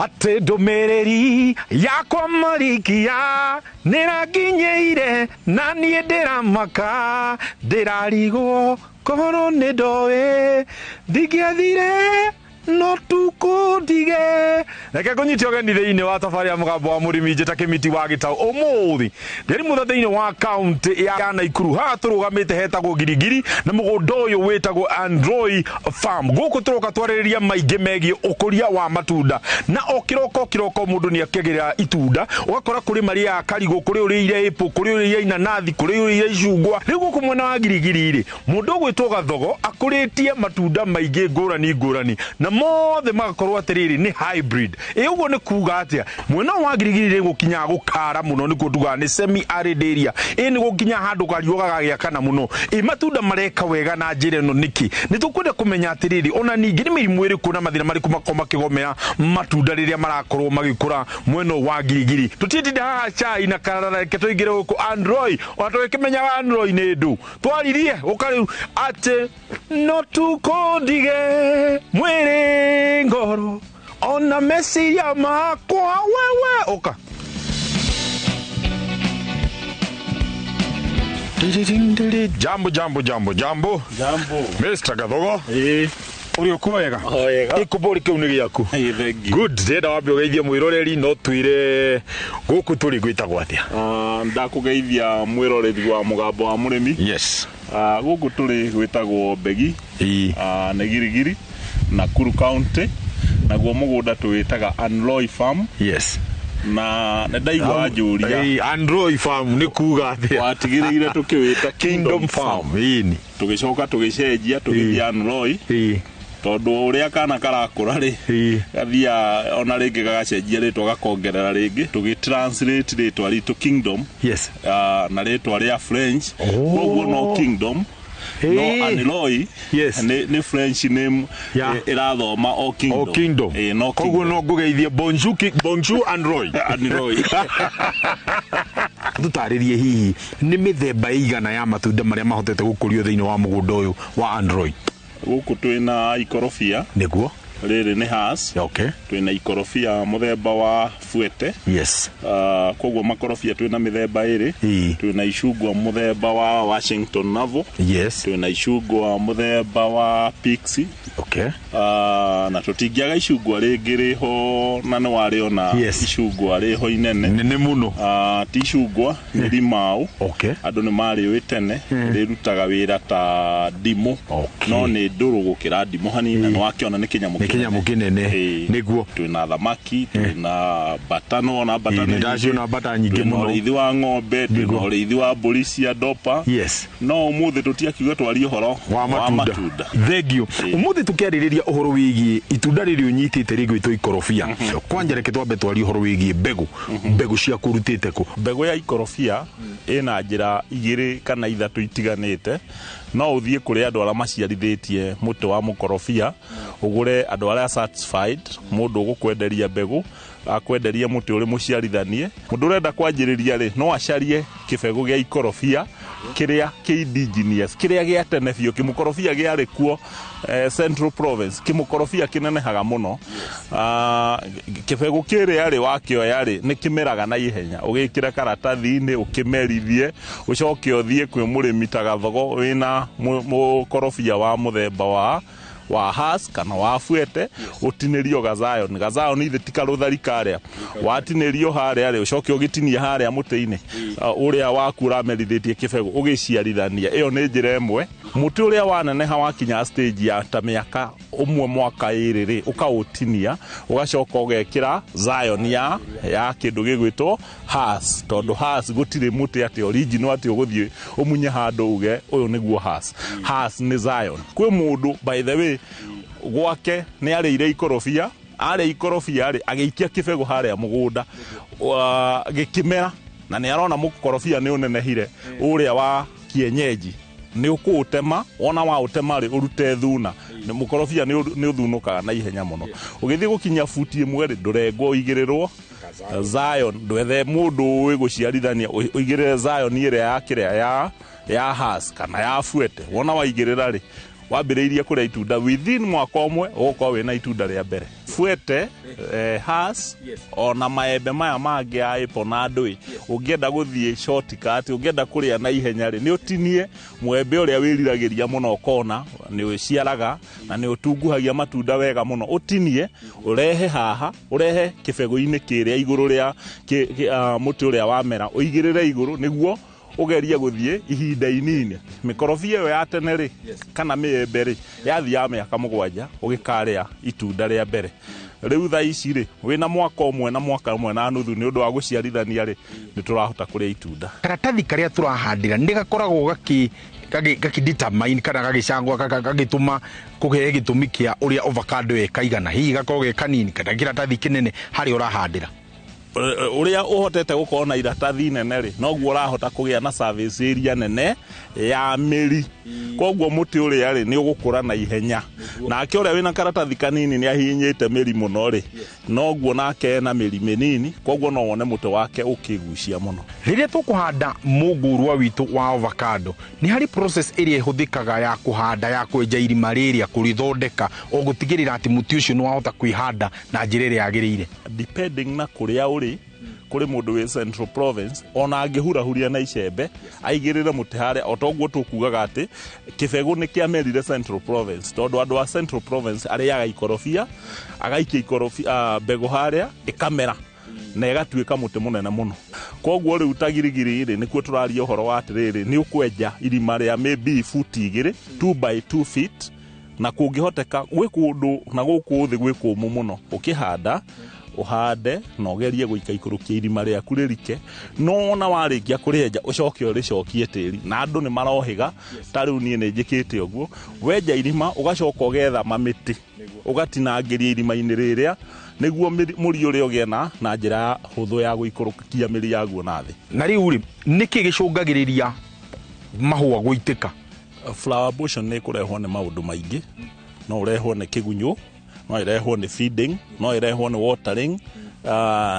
Atĩ ndũmĩrĩri yakwa Marikia nĩranginyĩire na niĩ ndĩramaka ndĩrarigwo korwo nĩ ndoĩ ndingĩathire no tukũndige. Reke ngũnyite ũgeni thĩinĩ wa tabarĩra ya Mũgambo wa Mũrĩmi njĩta Kĩmiti wa Gĩtaũ. Ũmũthĩ ndĩrĩ mũtha thĩinĩ wa kaũntĩ ya Naikuru. Haha tũrũgamĩte hetagwo Ngirigiri na mũgũnda ũyũ wĩtagwo Androi Farm. Gũkũ tũroka twarĩrĩria maingĩ megiĩ ũkũria wa matunda, na o kĩroko kĩroko mũndũ nĩ akĩgĩra itunda, ũgakora kũrĩ marĩaga karigũ, kũrĩ ũrĩire apple, kũrĩ ũrĩire inanathi, kũrĩ ũrĩire icungwa. Rĩu gũkũ mwena wa Ngirigiri rĩ, Mũndũ ũgwĩtwo Gathogo akũrĩtie matunda maingĩ ngũrani ngũrani na mothe magakorwo atĩrĩrĩ nĩ hybrid. Ĩ ũguo nĩ kuga atĩa? Mwena ũyũ wa Ngirigiri nĩ gũkinyaga gũkara mũno nĩkuo tugaga nĩ semi arid area. Ĩ nĩ gũkinyaga handũ kariũa gagagĩakana mũno. Ĩ matunda mareka wega na njĩra ĩno nĩkĩ? Nĩ tũkwenda kũmenya atĩrĩrĩ ona ningĩ nĩ mĩrimũ ĩrĩkũ na mathĩna marĩkũ makoragwo makĩgomera matunda rĩrĩa marakorwo magĩkũra mwena ũyũ wa Ngirigiri. Tũtiĩtinda haha cai na karara, reke tũingĩre gũkũ Androy. Ona tũgĩkĩmenyaga Androy nĩ ndũ. Twaririe ũka rĩu atĩ no tukũndige mwĩrĩ ngoro ona meciria makwa wewe ũka. Jambo, jambo, jambo, jambo. Jambo. Mr. Gathogo. Ĩĩ. Ũrĩ ũkuo wega? O wega. Gĩkũmbũri kĩu nĩ gĩaku? Ĩĩ, thengiũ. Good. Ndĩrenda wambe ũgeithie mwĩroreri no twĩre gũkũ tũrĩ gwĩtagwo atĩa? Ndakũgeithia mwĩroreri wa Mũgambo wa Mũrĩmi. Yes. Gũkũ tũrĩ gwĩtagwo Mbegi. Ĩĩ. Nĩ Girigiri, Nakuru County. Naguo mũgũnda tũwĩtaga Anloy Farm. Yes. Na nĩ ndaigua wanjũria. Ĩĩ, Anloy Farm nĩ kuga atĩa? Watigĩrĩire tũkĩwĩta Kingdom Farm. Ĩĩ. Tũgĩcoka tũgĩcenjia tũgĩthiĩ Anloy. Ĩĩ. Tondũ ũrĩa kana karakũra rĩ, gathiaga ona rĩngĩ gagacenjia rĩtwa gakongerera rĩngĩ, tũgĩ translate rĩtwa ritũ Kingdom. Yes. Na rĩtwa rĩa French. Oh. Koguo no Kingdom. No Anloy Yes. nĩ French name. Yeah. Ĩrathoma o Kingdom. O Kingdom. Ĩĩ, no Koguo Kingdom. no ngũgeithie bonjour, bonjour Anloy. Anloy. Tũtarĩrie hihi nĩ mĩthemba ĩigana ya matunda marĩa mahotete gũkũrio thĩinĩ wa mũgũnda ũyũ wa Anloy? Gũkũ twĩna ikorobia. Nĩguo. Rĩrĩ nĩ Hass. Okay. Twĩna ikorobia mũthemba wa Fuete. Yes. Koguo makorobia twĩna mĩthemba ĩrĩ. Ĩĩ. Twĩna icungwa mũthemba wa Washington Navel. Yes. Twĩna icungwa mũthemba wa Pixie. Okay. Na tũtingĩaga icungwa rĩngĩ rĩho na nĩ warĩona. Yes. Icungwa rĩho inene. Nene mũno. Ti icungwa, nĩ rimau. Okay. Andũ nĩ marĩũĩ tene, rĩrutaga wĩra ta ndimũ. Okay. No nĩ ndũrũ gũkĩra ndimũ hanini, na nĩ wakĩona nĩ kĩnyamũ Nĩ kĩnyamũ kĩnene. Ĩĩ. Nĩguo. Twĩna thamaki, twĩna mbata, nĩ wona mbata Ĩĩ, nĩ nĩ ndaciona nyingĩ. mbata nyingĩ Twĩna mũno. ũrĩithi wa ng'ombe, twĩna Nĩguo. ũrĩithi wa mbũri cia ndopa. Yes. No ũmũthĩ tũtiakiuga twarie ũhoro wa matunda. matunda. Thengiũ. Ũmũthĩ tũkĩarĩrĩria ũhoro wĩgiĩ itunda rĩrĩ ũnyitĩte rĩgwĩtwo ikorobia. Kwanja reke twambe twarie ũhoro wĩgiĩ mbegũ. Mbegũ ciaku ũrutĩte kũ? Mbegũ ya ikorobia ĩna njĩra igĩrĩ kana ithatũ itiganĩte. No ũthiĩ kũrĩ andũ arĩa maciarithĩtie mũtĩ wa mũkorobia, ũgũre andũ arĩa certified, mũndũ ũgũkwenderia mbegũ, akwenderia mũtĩ ũrĩ mũciarithanie. Mũndũ ũrenda kwanjĩrĩria rĩ, no acarie kĩbegũ gĩa ikorobia kĩrĩa kĩ indigenous, kĩrĩa gĩa tene biũ. Kĩmũkorobia gĩarĩ kuo, Central Province, kĩmũkorobia kĩnenehaga mũno. Kĩbegũ kĩrĩa rĩ, wakĩoya rĩ, nĩ kĩmeraga na ihenya. Ũgĩkĩre karatathi-inĩ, ũkĩmerithie, ũcoke ũthiĩ kwĩ mũrĩmi ta Gathogo wĩna mũkorobia wa mũthemba wa Hass kana wa Fuete, ũtinĩrio gazion. Gazion ithe ti karũthari karĩa. Watinĩrio harĩa rĩ, ũcoke ũgĩtinie harĩa mũtĩ-inĩ, ũrĩa waku ũramerithĩtie kĩbegũ, ũgĩciarithania. Ĩyo nĩ njĩra ĩmwe. Mũtĩ ũrĩa waneneha wakinya stage ya ta mĩaka ũmwe mwaka ĩrĩ rĩ, ũkaũtinia, ũgacoka ũgekĩra Zion ya kĩndũ gĩgwĩtwo Hass, tondũ Hass gũtirĩ mũtĩ atĩ original atĩ ũgũthiĩ ũmunye handũ uge ũyũ nĩguo Hass. Hass nĩ Zion. Kwĩ mũndũ by the way gwake nĩ arĩire ikorobia, arĩa ikorobia rĩ, agĩikia kĩbegũ harĩa mũgũnda, gĩkĩmera, na nĩ arona mũkorobia nĩ ũnenehire ũrĩa wa kienyeji. Nĩ ũkũũtema, wona waũtema rĩ, ũrute thuna. Nĩ mũkorobia nĩ ũthunũkaga na ihenya mũno. Ũgĩthiĩ gũkinya buti ĩmwe rĩ, ndũrengwo ũigĩrĩrwo Zion, ndwethe mũndũ ũĩ gũciarithania, ũigĩrĩre Zion ĩrĩa ya kĩrĩa ya Hass kana ya Fuete. Wona waigĩrĩra rĩ, Wambĩrĩirie kũrĩa itunda within mwaka ũmwe, ũgũkorwo wĩna itunda rĩa mbere. Fuete, has ona maembe maya mangĩ ya apple na ndũĩ, ũngĩenda gũthiĩ shortcut, ũngĩenda kũrĩa na ihenya rĩ, nĩ ũtinie mwembe ũrĩa wĩriragĩria mũno, ũkona nĩ ũciaraga na nĩ ũtunguhagia matunda wega mũno, ũtinie ũrehe haha, ũrehe kĩbegũ-inĩ kĩrĩa igũrũ rĩa mũtĩ ũrĩa wamera, ũigĩrĩre igũrũ nĩguo ũgerie gũthiĩ ihinda inini. Mĩkorobia ĩyo ya tene rĩ, kana mĩembe rĩ, yathiaga mĩaka 7 ũgĩkarĩa itunda rĩa mbere. Rĩu thaa ici rĩ, wĩna mwaka ũmwe na mwaka ũmwe na nuthu, nĩ ũndũ wa gũciarithania rĩ, nĩ tũrahota kũrĩa itunda. Karatathi karĩa tũrahandĩra nĩ gakoragwo gakĩ determine kana gagĩcangwa gagĩtũma kũgĩe gĩtũmi kĩa ũrĩa avocado ĩkaigana, hihi gakorwo ge kanini kana kĩratathi kĩnene harĩa ũrahandĩra. Ũrĩa ũhotete gũkorwo na iratathi nene rĩ, noguo ũrahota kũgĩa na surface area nene ya mĩri, koguo mũtĩ ũrĩa rĩ nĩ ũgũkũra na ihenya. Nake ũrĩa wĩna karatathi kanini nĩ ahihinyĩte mĩri mũno rĩ, noguo nake ena mĩri mĩnini, koguo no wone mũtĩ wake ũkĩgucia mũno. Rĩrĩa tũkũhanda mũngũrwa witũ wa avocado, nĩ harĩ process ĩrĩa ĩhũthĩkaga ya kũhanda, ya kwenja irima rĩrĩa, kũrĩthondeka, o gũtigĩrĩra atĩ mũtĩ ũcio nĩ wahota kwĩhanda na njĩra ĩrĩa yagĩrĩire? Depending na kũrĩa ũrĩ, kũrĩ mũndũ wĩ Central Province ona angĩhurahuria na icembe aigĩrĩre mũtĩ harĩa, o toguo tũkugaga atĩ kĩbegũ nĩ kĩamerire Central Province, tondũ andũ a Central Province arĩaga ikorobia, agaikia ikorobia mbegũ harĩa, ĩkamera na ĩgatuĩka mũtĩ mũnene mũno. Koguo rĩu ta Girigiri rĩ, nĩkuo tũraria ũhoro wa atĩrĩrĩ, nĩ ũkwenja irima rĩa maybe buti 2, 2 by 2 feet, na kũngĩhoteka gwĩ kũndũ na gũkũ thĩ gwĩ kũmũ mũno, ũkĩhanda ũhande na ũgerie gũikaikũrũkia irima rĩaku rĩrike, no ona warĩkia kũrĩenja ũcoke ũrĩcokie tĩri, na andũ nĩ marohĩga. Ta rĩu niĩ nĩ njĩkĩte ũguo, wenja irima ũgacoka ũgetha mamĩtĩ ũgatinangĩria irima-inĩ rĩrĩa, nĩguo mũri ũrĩa ũgĩe na njĩra hũthũ ya gũikũrũkia mĩri yaguo na thĩ. Na rĩu rĩ, nĩkĩ gĩcũngagĩrĩria mahũa gũitĩka? Flower abortion nĩ ĩkũrehwo nĩ maũndũ maingĩ. No ũrehwo nĩ kĩgunyũ, no ĩrehwo nĩ feeding, no ĩrehwo nĩ watering,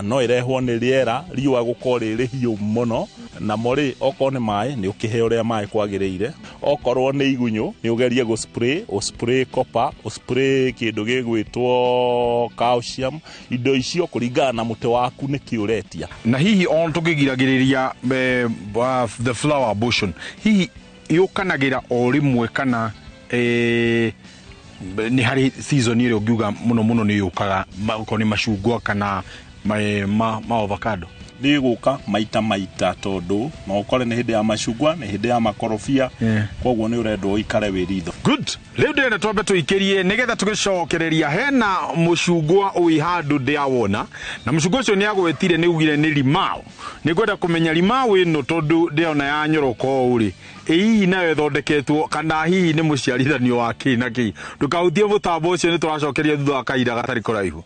no ĩrehwo nĩ rĩera, riũa gũkorwo rĩ rĩhiũ mũno. Namo rĩ, okorwo nĩ maĩ, nĩ ũkĩhe ũrĩa maĩ kwagĩrĩire. Okorwo nĩ igunyũ, nĩ ũgerie gũ spray, ũ spray copper, ũ spray kĩndũ gĩgwĩtwo calcium, indo icio kũringana na mũtĩ waku nĩkĩ ũretia. Na hihi on tũkĩgiragĩrĩria the flower abortion, hihi yũkanagĩra o rĩmwe kana nĩ harĩ season ĩrĩa ũngiuga mũno mũno nĩ yũkaga, okorwo nĩ macungwa kana ma avocado? Nĩ gũka maita maita, tondũ no ũkore nĩ hĩndĩ ya macungwa, nĩ hĩndĩ ya makorobia, koguo nĩ ũrendwo ũikare wĩ ritho. Good. Rĩu ndĩrenda twambe tũikĩrie nĩgetha tũgĩcokereria. Hena mũcungwa wĩ handũ ndĩawona, na mũcungwa ũcio nĩ agwetire, nĩ ugire nĩ limau. Nĩ ngwenda kũmenya limau ĩno, tondũ ndĩrona ya nyoroko ũũ rĩ, ĩ hihi nayo ĩthondeketwo kana hihi nĩ mũciarithanio wa kĩ na kĩ? Ndũkahutie mũtambo ũcio, nĩ tũracokeria thutha wa kahinda gatarĩ kũraihu.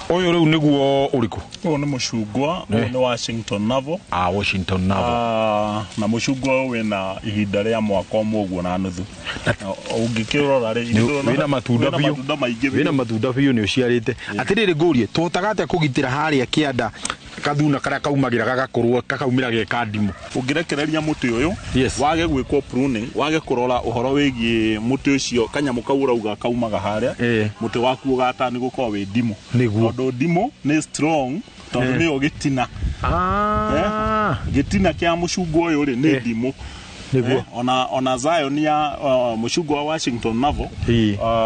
Ũyũ rĩu nĩguo ũrĩkũ? Ũyũ nĩ mũcungwa, ũyũ nĩ Washington Navel. Ah, Washington Navel. Na mũcungwa ũyũ wĩna ihinda rĩa mwaka ũmwe ũguo na nuthu. Ũngĩkĩrora rĩ, wĩna matunda wĩna biũ. Matunda maingĩ Wĩna biũ. Matunda biũ, nĩ ũciarĩte. Atĩrĩrĩ, ngũrie, tũhotaga atĩa kũgitĩra harĩa kĩanda kathuna karĩa kaumagĩra gagakorwo kakaumĩra ge ka ndimũ? Ũngĩrekereria mũtĩ ũyũ, Yes. wage gwĩkwo pruning, wage kũrora ũhoro wĩgiĩ mũtĩ ũcio, kanyamũ kau ũrauga kaumaga harĩa, mũtĩ waku ũgatani gũkorwo wĩ ndimũ. Nĩguo. Tondũ ndimũ nĩ strong, tondũ nĩyo gĩtina. Gĩtina kĩa mũcungwa ũyũ rĩ, nĩ ndimũ. Nĩguo. Ona Zion ya mũcungwa wa Washington Navel,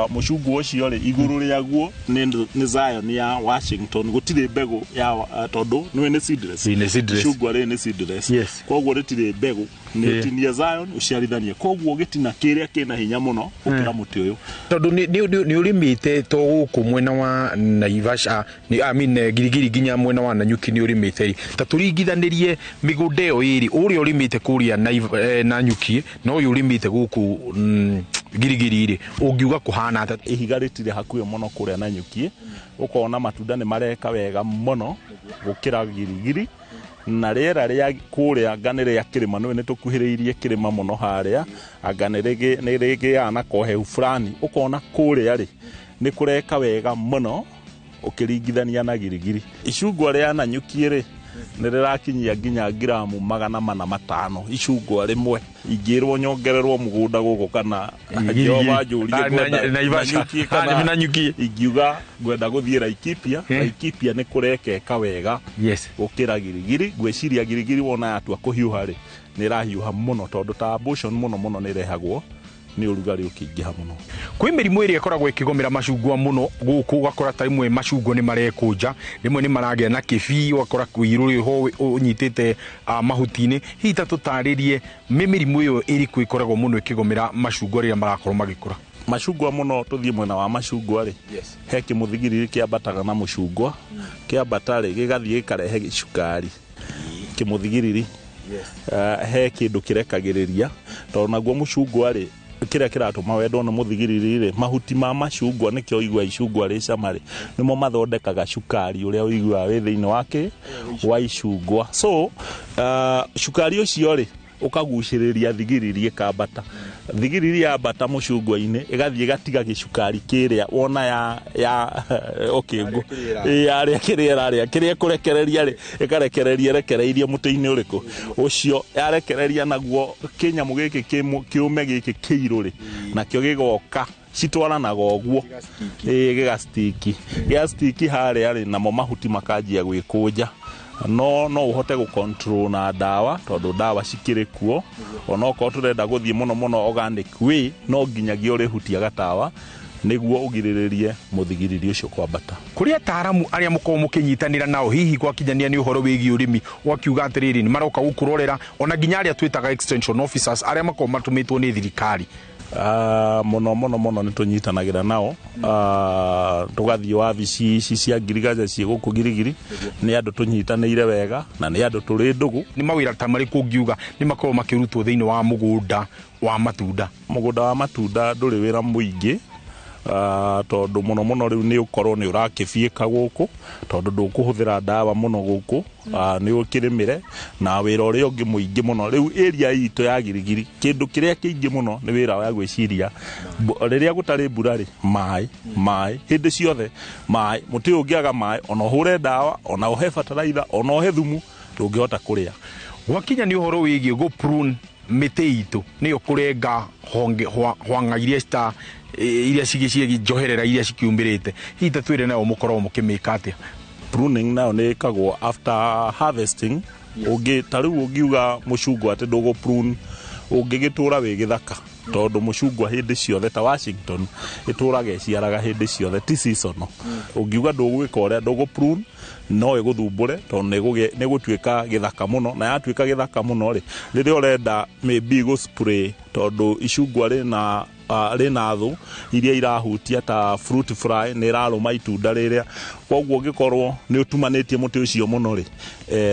mũcungwa ũcio rĩ, igũrũ rĩaguo nĩ Zion ya Washington, gũtirĩ mbegũ ya tondũ nĩwe nĩ seedless. Ĩ, nĩ seedless. Mũcungwa rĩ nĩ seedless. Yes. Koguo rĩtirĩ mbegũ, nĩ ũtinie Zion ũciarithanie, koguo gĩtina kĩrĩa kĩna hinya mũno gũkĩra mũtĩ ũyũ. Tondũ nĩ ũrĩmĩte to gũkũ mwena wa Naivasha, I mean, Girigiri nginya mwena wa Nanyuki nĩ ũrĩmĩte rĩ, ta tũringithanĩrie mĩgũnda ĩyo ĩrĩ, ũrĩa ũrĩmĩte kũrĩa Nanyuki na ũyũ ũrĩmĩte gũkũ Girigiri rĩ, ũngiuga kũhana atĩa? Ihiga rĩtirĩ hakuhĩ mũno kũrĩa Nanyuki, ũkona matunda nĩ mareka wega mũno gũkĩra Girigiri. Na rĩera rĩa kũrĩa anga nĩ rĩa kĩrĩma, nĩũĩ nĩ tũkuhĩrĩirie kĩrĩma mũno harĩa, anga nĩ rĩgĩaga na kohehu fulani, ũkona kũrĩa rĩ nĩ kũreka wega mũno ũkĩringithania na Girigiri. Icungwa rĩa Nanyuki rĩ nĩ rĩrakinyia nginya ngiramu 405 icungwa rĩmwe. Ingĩrwo nyongererwo mũgũnda gũkũ kana Jehova anjũrie ngwenda Nanyuki kana Nanyuki, ingiuga ngwenda gũthiĩ Laikipia. Laikipia nĩ kũrekeka wega gũkĩra Girigiri. Ngwĩciria Girigiri wona yatua kũhiũha rĩ, nĩ ĩrahiũha mũno, tondũ ta abortion mũno mũno nĩ ĩrehagwo nĩ ũrugarĩ ũkĩingĩha mũno. Kwĩ mĩrimũ ĩrĩa ĩkoragwo ĩkĩgomera macungwa mũno gũkũ, ũgakora ta rĩmwe macungwa nĩ marekũnja, rĩmwe nĩ maragĩa na kĩbii, ũgakora kũirũ rĩho ũnyitĩte mahuti-inĩ. Hihi ta tũtarĩrie nĩ mĩrimũ ĩyo ĩrĩkũ ĩkoragwo mũno ĩkĩgomera macungwa rĩrĩa marakorwo magĩkũra? Macungwa mũno, tũthiĩ mwena wa macungwa rĩ, he kĩmũthigiriri kĩambataga na mũcungwa, kĩambata rĩ gĩgathiĩ gĩkarehe cukari kĩmũthigiriri. He kĩndũ kĩrekagĩrĩria, tondũ naguo mũcungwa rĩ, kĩrĩa kĩratũma wendwo nĩ mũthigiriri rĩ, mahuti ma macungwa, nĩkĩo ũiguaga icungwa rĩ cama rĩ, nĩmo mathondekaga cukari ũrĩa ũiguaga wĩ thĩinĩ wake wa icungwa. So cukari ũcio rĩ ũkagucĩrĩria thigiriri ĩkambata. Thigiriri yambata mũcungwa-inĩ ĩgathiĩ ĩgatiga gĩcukari kĩrĩa wona ya ũkĩngũ yarĩa kĩrĩa ĩrarĩa, kĩrĩa ĩkũrekereria rĩ, ĩkarekereria ĩrekereirie mũtĩ-inĩ ũrĩkũ ũcio yarekereria, naguo kĩnyamũ gĩkĩ kĩũme gĩkĩ kĩirũ rĩ, nakĩo gĩgoka citwaranaga ũguo, gĩgastiki gĩgastiki harĩa rĩ, namo mahuti makanjia gwĩkũnja. No no ũhote gũ control na ndawa, tondũ ndawa cikĩrĩ kuo. Onokorwo tũrenda gũthiĩ mũno mũno organic way, no nginyagia ũrĩhutia gatawa nĩguo ũgirĩrĩrie mũthigiriri ũcio kwambata. Kũrĩ ataaramu arĩa mũkoragwo mũkĩnyitanĩra nao, hihi gwakinyania nĩ ũhoro wĩgiĩ ũrĩmi, ũgakiuga atĩrĩrĩ, nĩ maroka gũkũrorera, ona nginya arĩa twĩtaga extension officers arĩa makoragwo matũmĩtwo nĩ thirikari? Mũno mũno mũno nĩ tũnyitanagĩra nao, tũgathiĩ wabici ici cia ngirigaca ciĩ gũkũ Girigiri. Nĩ andũ tũnyitanĩire wega na nĩ andũ tũrĩ ndũgũ. Nĩ mawĩra ta marĩkũ ũngiuga nĩ makoragwo makĩrutwo thĩinĩ wa mũgũnda wa matunda? Mũgũnda wa matunda ndũrĩ wĩra mũingĩ, tondũ mũno mũno rĩu nĩ ũkorwo nĩ ũrakĩbiĩka gũkũ, tondũ ndũkũhũthĩra ndawa mũno gũkũ, nĩ ũkĩrĩmĩre. Na wĩra ũrĩa ũngĩ mũingĩ mũno rĩu area itũ ya Girigiri, kĩndũ kĩrĩa kĩingĩ mũno nĩ wĩra wa gwĩciria rĩrĩa gũtarĩ mbura rĩ, maĩ maĩ hĩndĩ ciothe maĩ. Mũtĩ ũyũ ũngĩaga maĩ, ona ũhũre ndawa, ona ũhe bataraitha, ona ũhe thumu, ndũngĩhota kũrĩa. Gwakinya nĩ ũhoro wĩgiĩ gũ prune mĩtĩ itũ, nĩyo kũrenga honge hwang'a iria cita iria cigĩ njoherera iria cikiumĩrĩte, hihi ta twĩre nayo mũkoragwo mũkĩmĩka atĩa? Pruning nayo nĩ ĩkagwo after harvesting. Ũngĩ ta rĩu ũngiuga mũcungwa atĩ ndũgũ prune, ũngĩgĩtũra wĩ gĩthaka, tondũ mũcungwa hĩndĩ ciothe ta Washington ĩtũraga ĩciaraga hĩndĩ ciothe, ti seasonal. Ũngiuga ndũgwĩka ũrĩa ndũgũ prune, no ĩgũthumbũre, tondũ nĩ ĩgũtuĩka gĩthaka mũno, na yatuĩka gĩthaka mũno rĩ, rĩrĩa ũrenda maybe gũ spray, tondũ icungwa rĩna rĩna thũ iria irahutia ta fruit fly, nĩ ĩrarũma itunda rĩrĩa, koguo ũngĩkorwo nĩ ũtumanĩtie mũtĩ ũcio mũno rĩ,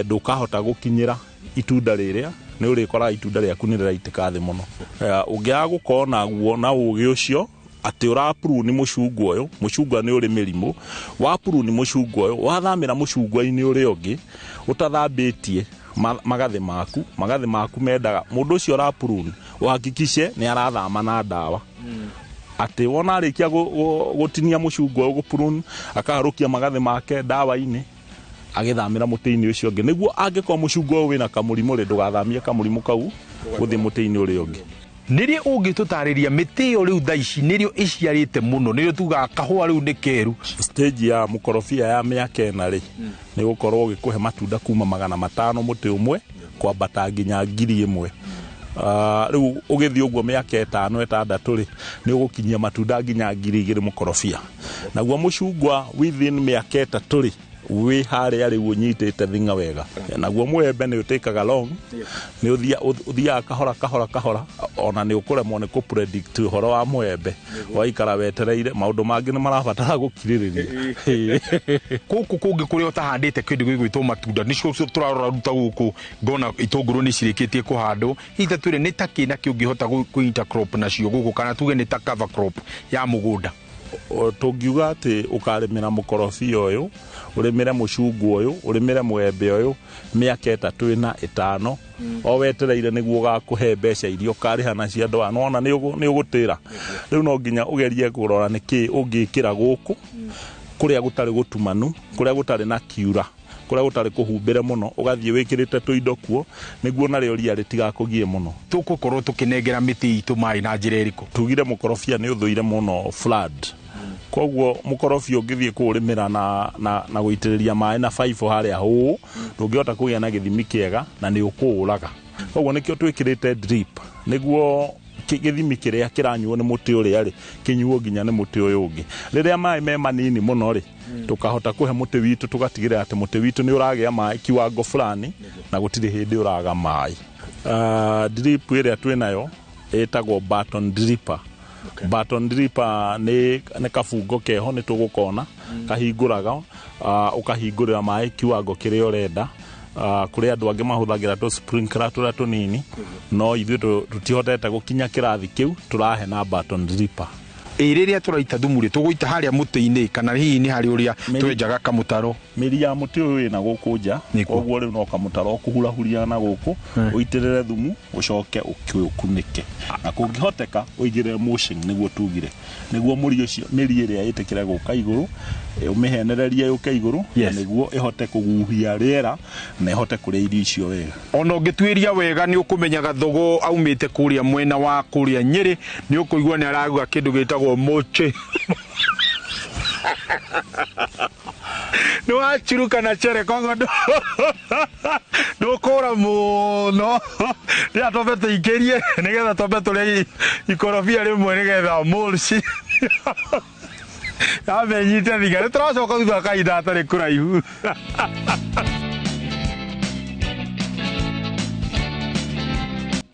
ndũkahota gũkinyĩra itunda rĩrĩa, nĩ ũrĩkoraga itunda rĩaku nĩ rĩraitĩka thĩ mũno. Ũngĩaga gũkorwo naguo na ũgĩ ũcio atĩ ũrapuruni mũcungwa ũyũ, mũcungwa nĩ ũrĩ mĩrimũ, wapuruni mũcungwa ũyũ, wathamĩra mũcungwa-inĩ ũrĩa ũngĩ ũtathambĩtie magathĩ maku, magathĩ maku mendaga mũndũ ũcio ũrapuruni ũhakikishe nĩ arathama na ndawa, atĩ wona arĩkia gũtinia mũcungwa ũyũ, gũpuruni, akaharũkia magathĩ make ndawa-inĩ, agĩthamĩra mũtĩ-inĩ ũcio ũngĩ, nĩguo angĩkorwo mũcungwa ũyũ wĩna kamũrimũ rĩ, ndũgathamie kamũrimũ kau gũthiĩ mũtĩ-inĩ ũrĩa ũngĩ. Nĩrĩ ũngĩtũtarĩria mĩtĩ ĩyo rĩu thaa ici nĩrĩo ĩciarĩte mũno, nĩrĩo tugaga kahũa rĩu nĩ keru? Stage ya mũkorobia ya mĩaka 4 rĩ, nĩ gũkorwo ũgĩkũhe matunda kuma 500 mũtĩ ũmwe kwambata nginya 1000. Rĩu ũgĩthiĩ ũguo mĩaka 5 6 rĩ, nĩ ũgũkinyia matunda nginya 2000 mũkorobia. Naguo mũcungwa within mĩaka 3 rĩ, wĩ harĩa rĩu ũnyitĩte thing'a wega. Naguo mũembe nĩ ũtĩkaga long, nĩ ũthiaga kahora kahora kahora, ona nĩ ũkũremwo nĩ kũ-predict ũhoro wa mũembe, waikara wetereire, maũndũ mangĩ nĩ marabatara gũkirĩrĩria. Gũkũ kũngĩ kũrĩa ũtahandĩte kĩndũ gĩgwĩtwo matunda, nĩcio tũrarora ruta gũkũ ngona itũngũrũ nĩ cirĩkĩtie kũhandwo, hihi ta twĩre nĩ ta kĩ na kĩ ũngĩhota kũ intercrop nacio gũkũ, kana tuge nĩ ta cover crop ya mũgũnda? Tũngiuga atĩ ũkarĩmĩra mũkorobia ũyũ, ũrĩmĩre mũcungwa ũyũ, ũrĩmĩre mũembe ũyũ mĩaka 3, 4, 5 o wetereire nĩguo ũgakũhe mbeca iria ũkarĩha nacio andũ aya, nĩwona nĩ ũgũtĩra. Rĩu no nginya ũgerie kũrora nĩkĩ ũngĩkĩra gũkũ kũrĩa gũtarĩ gũtumanu, kũrĩa gũtarĩ na kiura, kũrĩa gũtarĩ kũhumbĩre mũno, ũgathiĩ wĩkĩrĩte tũindo kuo nĩguo narĩo ria rĩtigakũgie mũno. Tũgũkorwo tũkĩnengera mĩtĩ itũ maĩ na njĩra ĩrĩkũ? Tugire mũkorobia nĩ ũthũire mũno flood, koguo mũkorobia ũngĩthiĩ kũũrĩmĩra na gũitĩrĩria maĩ na baibũ harĩa hũũ, ndũngĩhota kũgĩa na gĩthimi kĩega na nĩ ũkũũraga. Koguo nĩkĩo twĩkĩrĩte drip, nĩguo gĩthimi kĩrĩa kĩranyuo nĩ mũtĩ ũrĩa rĩ, kĩnyuo nginya nĩ mũtĩ ũyũ ũngĩ. Rĩrĩa maĩ me manini mũno rĩ, tũkahota kũhe mũtĩ witũ, tũgatigĩrĩra atĩ mũtĩ witũ nĩ ũragĩa maĩ kiwango fulani na gũtirĩ hĩndĩ ũraga maĩ. Drip ĩrĩa twĩnayo ĩtagwo button dripper. Button dripper nĩ kabungo keho, nĩ tũgũkona kahingũraga, ũkahingũrĩra maĩ kiwango kĩrĩa ũrenda. Kũrĩ andũ angĩ mahũthagĩra tũ sprinkler tũrĩa tũnini, no ithuĩ tũtihotete gũkinya kĩrathi kĩu, tũrahe na button dripper. Ĩ rĩrĩa tũraita thumu rĩ, tũgũita harĩa mũtĩ-inĩ kana hihi nĩ harĩ ũrĩa twenjaga kamũtaro? Mĩri ya mũtĩ ũyũ ĩna gũkũ nja, koguo rĩu no kamũtaro ũkũhurahuria na gũkũ, ũitĩrĩre thumu, ũcoke ũkunĩke, na kũngĩhoteka ũigĩrĩre mulching, nĩguo tugire nĩguo mũri ũcio, mĩri ĩrĩa ĩtĩkĩre gũka igũrũ, ũmĩhenererie yũke igũrũ, na nĩguo ĩhote kũguhia rĩera na ĩhote kũrĩa irio icio wega. Ona ũngĩtuĩria wega nĩ ũkũmenya Gathogo aumĩte kũrĩa mwena wa kũrĩa Nyĩrĩ, nĩ ũkũigua nĩ arauga kĩndũ gĩtagwo mũchĩ. Nĩ wachuruka na chere, koguo ndũkũra mũno. Rĩrĩa twambe tũikĩrie nĩgetha twambe tũrĩe ikorobia rĩmwe nĩgetha mulch yambe ĩnyite thiga. Nĩ tũracoka thutha wa kahinda gatarĩ kũraihu.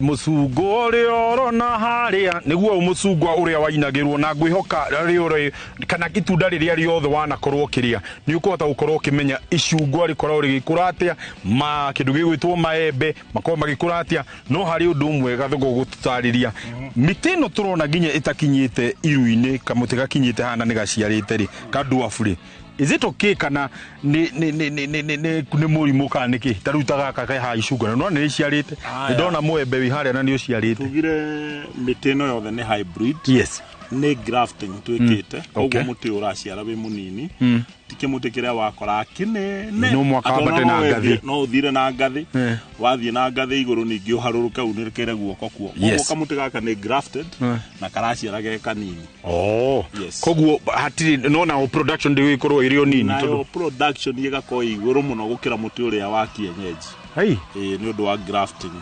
Mũcungwa ũrĩa ũrona harĩa nĩguo mũcungwa ũrĩa wainagĩrwo, na ngwĩhoka rĩũrĩ kana itunda rĩrĩa rĩothe wanakorwo ũkĩrĩa nĩ ũkũhota gũkorwo ũkĩmenya icungwa rĩkoragwo rĩgĩkũra atĩa, ma kĩndũ gĩgwĩtwo maembe makoragwo magĩkũra atĩa. No harĩ ũndũ ũmwe Gathogo gũtũtarĩria, mĩtĩ ĩno tũrona nginya ĩtakinyĩte iru-inĩ, kamũtĩ gakinyĩte hana nĩ gaciarĩte rĩ, ka dwarf rĩ, is it okay kana nĩ mũrimũ kana nĩkĩ? Ta rĩu ta gaka ke haha icungwa no nĩ rĩciarĩte, nĩ ndona mũembe wĩ harĩa na nĩ ũciarĩte. Tugire mĩtĩ ĩno yothe nĩ hybrid. Nĩ grafting twĩkĩte, koguo mũtĩ ũraciara wĩ mũnini, ti kĩmũtĩ kĩrĩa wakora kĩnene. No mũhaka wambate na ngathĩ. No ũthire na ngathĩ, wathiĩ na ngathĩ igũrũ ningĩ ũharũrũke unĩkĩre guoko kuo. Koguo kamũtĩ gaka nĩ grafted na karaciara ge kanini. Koguo hatirĩ no na production ndĩgĩkorwo ĩrĩ o nini, nayo production ĩgakorwo igũrũ mũno gũkĩra mũtĩ ũrĩa wa kienyeji. Ĩĩ, nĩ ũndũ wa grafting.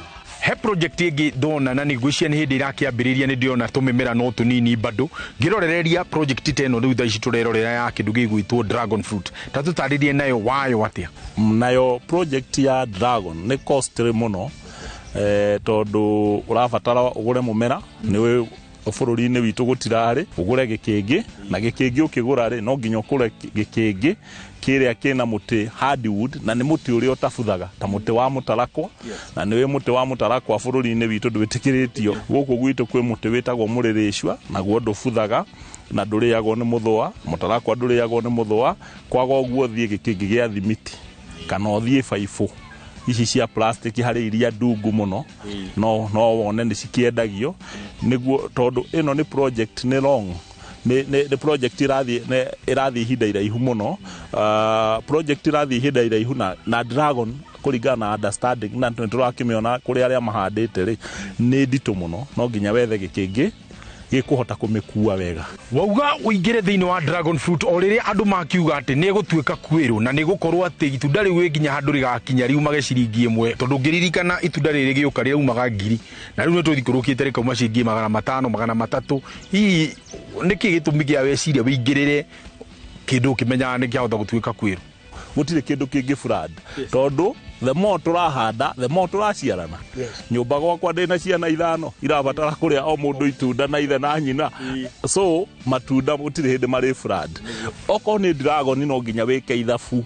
He project ĩngĩ ndona na nĩ ngwĩciria nĩ hĩndĩ ĩrakĩambĩrĩria, nĩ ndĩrona tũmĩmera no tũnini bado. Ngĩrorereria project ta ĩno rĩu thaa ici tũrerorera ya kĩndũ gĩgwĩtwo dragon fruit, ta tũtarĩrie nayo wayo atĩa? Nayo project ya dragon nĩ costly mũno, tondũ ũrabatara ũgũre mũmera, nĩ bũrũri-inĩ witũ gũtirarĩ, ũgũre gĩkĩngĩ, na gĩkĩngĩ ũkĩgũra rĩ, no nginya ũkũre gĩkĩngĩ kĩrĩa kĩna mũtĩ hardwood, na nĩ mũtĩ ũrĩa ũtabuthaga ta mũtĩ wa mũtarakwa, na nĩ mũtĩ wa mũtarakwa bũrũri-inĩ witũ ndwĩtĩkĩrĩtio. Gũkũ gwitũ kwĩ mũtĩ wĩtagwo mũrĩrĩcua, naguo ndũbuthaga na ndũrĩagwo nĩ mũthũa, mũtarakwa ndũrĩagwo nĩ mũthũa. Kwaga ũguo thiĩ gĩkĩngĩ gĩa thimiti kana ũthiĩ baibũ ici cia plastic harĩ iria ndungu mũno, no wone nĩ cikĩendagio, nĩguo tondũ ĩno nĩ project nĩ long, nĩ project ĩrathiĩ ihinda iraihu mũno. Project ĩrathiĩ ihinda iraihu na dragon kũringana na understanding na nĩ tũrakĩmĩona kũrĩ arĩa mahandĩte rĩ, nĩ nditũ mũno, no nginya wethe gĩkĩngĩ gĩkũhota kũmĩkua wega. Wauga ũingĩre thĩinĩ wa dragon fruit o rĩrĩa andũ makiuga atĩ nĩ ĩgũtuĩka kwĩrũ na nĩ gũkorwo atĩ itunda rĩu rĩ nginya handũ rĩgakinya riumage ciringi 1, tondũ ngĩririkana itunda rĩrĩ rĩgĩũka rĩraumaga 1000 na rĩu nĩ tũthikũrũkĩte rĩkauma ciringi 500, 300. Hihi nĩkĩ gĩtũmi kĩa weciria wĩingĩrĩre kĩndũ ũkĩmenyaga nĩ kĩahota gũtuĩka kwĩrũ? Gũtirĩ kĩndũ kĩngĩ flood, tondũ the more tũrahanda the more tũraciarana. Nyũmba gwakwa ndĩna ciana 5 irabatara kũrĩa o mũndũ itunda na ithe na nyina, so matunda gũtirĩ hĩndĩ marĩ flood. Okorwo nĩ dragon no nginya wĩke ithabu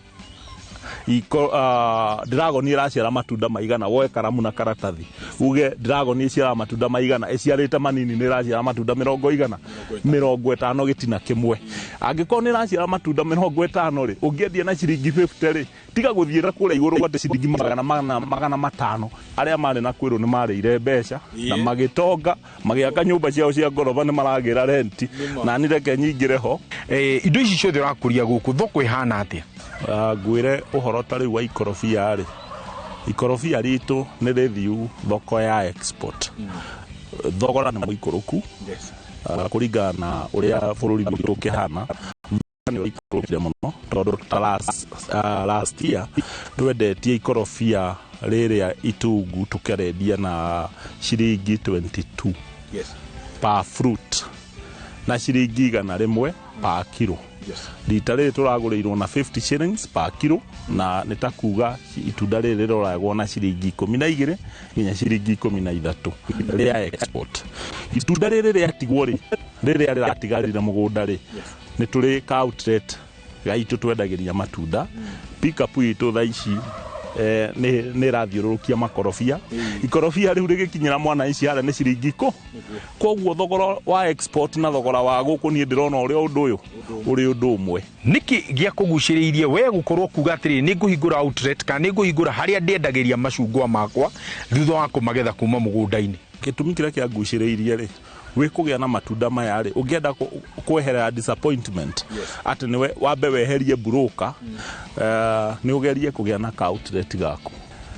Dragon ĩraciara matunda maigana, woe karamu na karatathi uge dragon ĩciaraga matunda maigana, ĩciarĩte manini nĩ ĩraciara matunda mĩrongo igana 50 gĩtina kĩmwe. Angĩkorwo nĩ ĩraciara matunda 50 rĩ, ũngĩendia na ciringi 50 rĩ, tiga gũthiĩra kũrĩa igũrũ gwate ciringi 400 500. Arĩa marĩ na kwĩrwo nĩ marĩire mbeca na magĩtonga, magĩaka nyũmba ciao cia ngoroba, nĩ maragĩra renti, na ni reke nyingĩre ho. Indo ici ciothe ũrakũria gũkũ, thoko ĩhana atĩa? Ngwĩre ũhoro ta rĩu wa ikorobia rĩ, ikorobia ritũ nĩ rĩthiu thoko ya export, thogora nĩ mũikũrũku. Kũringana na ũrĩa bũrũri witũ ũkĩhana, nĩ ũikũrũkire mũno, tondũ ta last year twendetie ikorobia rĩrĩa itungu tũkerendia na ciringi 22 per fruit na ciringi 100 per kilo. Rita rĩrĩ tũragũrĩirwo na 50 shillings per kilo, na nĩ ta kuga itunda rĩrĩ rĩroragwo na ciringi 12 nginya ciringi 13 rĩa export. Itunda rĩrĩ rĩatigwo rĩ, rĩrĩa rĩratigarire mũgũnda rĩ, nĩ tũrĩ ka outlet gaitũ twendagĩria matunda. Pickup itũ thaa ici nĩ ĩrathiũrũrũkia makorobia. Ikorobia rĩu rĩgĩkinyĩra mwana ici harĩa nĩ ciringi ikũ. Koguo thogora wa export na thogora wa gũkũ, niĩ ndĩrona ũrĩa ũndũ ũyũ ũrĩ ũndũ ũmwe. Nĩkĩ gĩa kũgucĩrĩirie we gũkorwo kuga atĩrĩrĩ, nĩ ngũhingũra outlet kana nĩ ngũhingũra harĩa ndĩendagĩria macungwa makwa thutha wa kũmagetha kuma mũgũnda-inĩ? Gĩtũmi kĩrĩa kĩangucĩrĩirie rĩ, wĩ kũgĩa na matunda maya rĩ, ũngĩenda kweherera disappointment atĩ nĩwe wambe weherie broker, nĩ ũgerie kũgĩa na ka outlet gaku,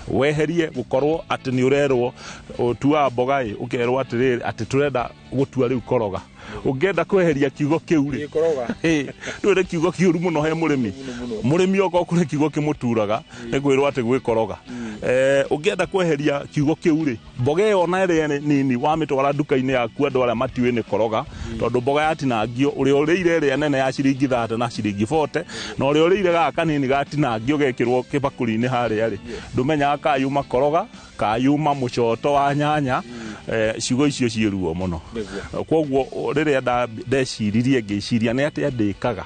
weherie gũkorwo atĩ nĩ ũrerwo ũtuaga mboga ĩ, ũkerwo atĩrĩrĩ, atĩ tũrenda gũtua rĩu koroga. Ũngĩenda kweheria kiugo kĩu rĩ, ndũĩ nĩ kiugo kĩũru mũno he mũrĩmi. Mũrĩmi okorwo kũrĩ kiugo kĩmũturaga nĩ kwĩrwo atĩ gwĩkoroga. Ũngĩenda kweheria kiugo kĩu rĩ, mboga ĩyo ona ĩrĩa nĩ nini wamĩtwara nduka-inĩ yaku, andũ arĩa matiũĩ nĩ koroga, tondũ mboga yatinangio, ũrĩa ũrĩire ĩrĩa nene ya ciringi 30 na ciringi 40 na ũrĩa ũrĩire gaka kanini gatinangio gekĩrwo kĩbakũri-inĩ harĩa rĩ, ndũmenyaga kayuma koroga kayuma mũcoto wa nyanya. Ciugo icio ciĩ ruo mũno. Koguo rĩrĩa ndeciririe, ngĩciria nĩ atĩa ndĩkaga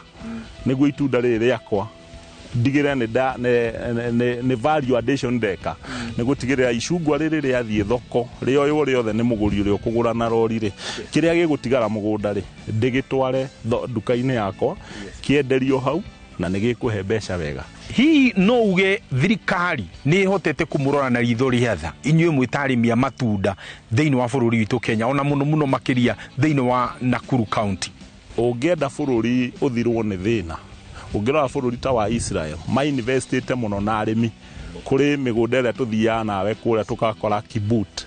nĩguo itunda rĩrĩ rĩakwa ndigĩre nĩ nda nĩ value addition ndeka, nĩ gũtigĩrĩra icungwa rĩrĩ rĩathiĩ thoko rĩoywo rĩothe nĩ mũgũri ũrĩa ũkũgũra na rori rĩ, kĩrĩa gĩgũtigara mũgũnda rĩ, ndĩgĩtware nduka-inĩ yakwa kĩenderio hau na nĩ gĩkũhe mbeca wega. Hihi no uge thirikari nĩ ĩhotete kũmũrora na ritho rĩa tha inyuĩ mwĩ ta arĩmi a matunda thĩinĩ wa bũrũri witũ Kenya, ona mũno mũno makĩria thĩinĩ wa Nakuru County? Ũngĩenda bũrũri ũthirwo nĩ thĩna, ũngĩrora bũrũri ta wa Israel, mainvestĩte mũno na arĩmi. Kũrĩ mĩgũnda ĩrĩa tũthiaga nawe kũrĩa tũgakora kibbutz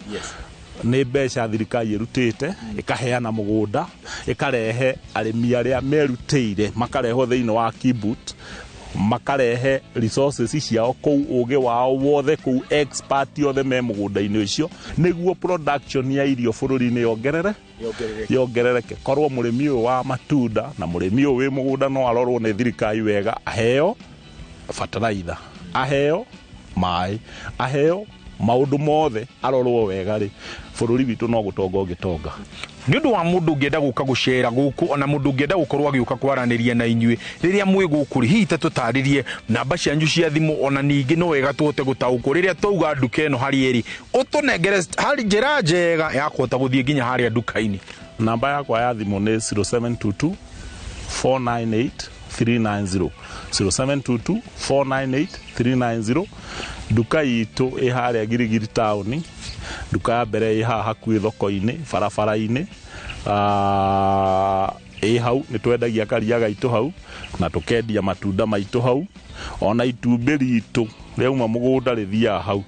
nĩ mbeca thirikari ĩrutĩte ĩkaheana mũgũnda, ĩkarehe arĩmi arĩa merutĩire makarehwo thĩinĩ wa kibbutz, makarehe resources ciao kũu, ũgĩ wao wothe kũu, expert othe me mũgũnda-inĩ ũcio, nĩguo production ya irio bũrũri-inĩ yongerereke. Korwo mũrĩmi ũyũ wa matunda na mũrĩmi ũyũ wĩ mũgũnda no arorwo nĩ thirikari wega, aheo bataraitha, aheo maĩ, aheo maũndũ mothe, arorwo wega rĩ, bũrũri witũ no gũtonga ũngĩtonga. Nĩ ũndũ wa mũndũ ũngĩenda gũka gũcera gũkũ, ona mũndũ ũngĩenda gũkorwo agĩũka kwaranĩria na inyuĩ rĩrĩa mwĩ gũkũ rĩ, hihi ta tũtarĩrie namba cianyu cia thimũ, ona ningĩ no wega tũhote gũtaũkwo rĩrĩa twauga nduka ĩno harĩa ĩrĩ, ũtũnengere harĩ njĩra njega ya kũhota gũthiĩ nginya harĩa nduka-inĩ. Namba yakwa ya thimũ nĩ 0722 498 390, 0722 498 390. Nduka itũ ĩ harĩa Girigiri taũni, nduka ya mbere ĩ haha hakuhĩ thoko-inĩ, barabara-inĩ. Ĩ hau nĩ twendagia karia gaitũ hau na tũkendia matunda maitũ hau, ona itumbĩ ritũ rĩauma mũgũnda rĩthiaga hau.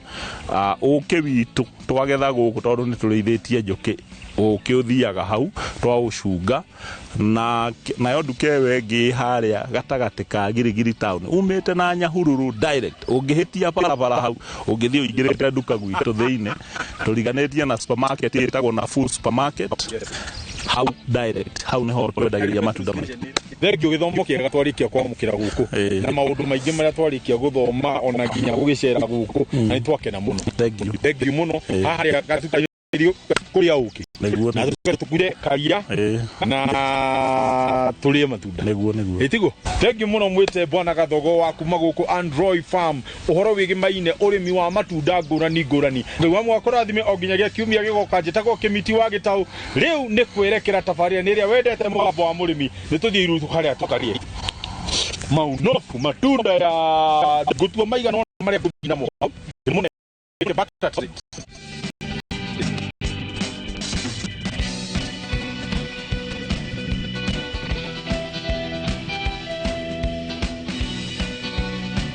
Ũkĩ witũ twagetha gũkũ, tondũ nĩ tũrĩithĩtie njũkĩ, ũkĩ ũthiaga hau twaũcunga. Na nayo nduka ĩyo ĩngĩ ĩ harĩa gatagatĩ ka Girigiri town, umĩte na Nyahururu direct, ũngĩhĩtia barabara hau, ũngĩthiĩ ũingĩrĩte nduka gwitũ thĩinĩ, tũriganĩtie na supermarket ĩtagwo na Full Supermarket, hau direct hau nĩho twendagĩria matunda maitũ. Thengio, gĩthomo kĩega twarĩkia kwamũkĩra gũkũ na maũndũ maingĩ marĩa twarĩkia gũthoma, ona nginya gũgĩcera gũkũ, na nĩ twakena mũno. Thank you. Thengio mũno. Haha gatuka. Tũgĩthiĩ kũrĩa ũkĩ Nĩguo. na tũcoke tũkuire karia na tũrĩe matunda. Nĩguo. Ĩtiguo thengiũ mũno mwĩte bwana Gathogo wa kuma gũkũ Android Farm, ũhoro wĩgĩmaine ũrĩmi wa matunda ngũrani ngũrani. Ngai wa mwaka ũrathime o nginyagia kiumia gĩgoka. Njĩtagwo Kĩmiti wa Gĩtaũ. Rĩu nĩ kwerekera tabarĩra nĩ ĩrĩa wendete, Mũgambo wa Mũrĩmi. Nĩ tũthiĩ irutu harĩa tũkarĩe maunofu matunda ya ngũtua maigana ũna marĩa ngũthiĩ namo hau. Nĩ mũnene.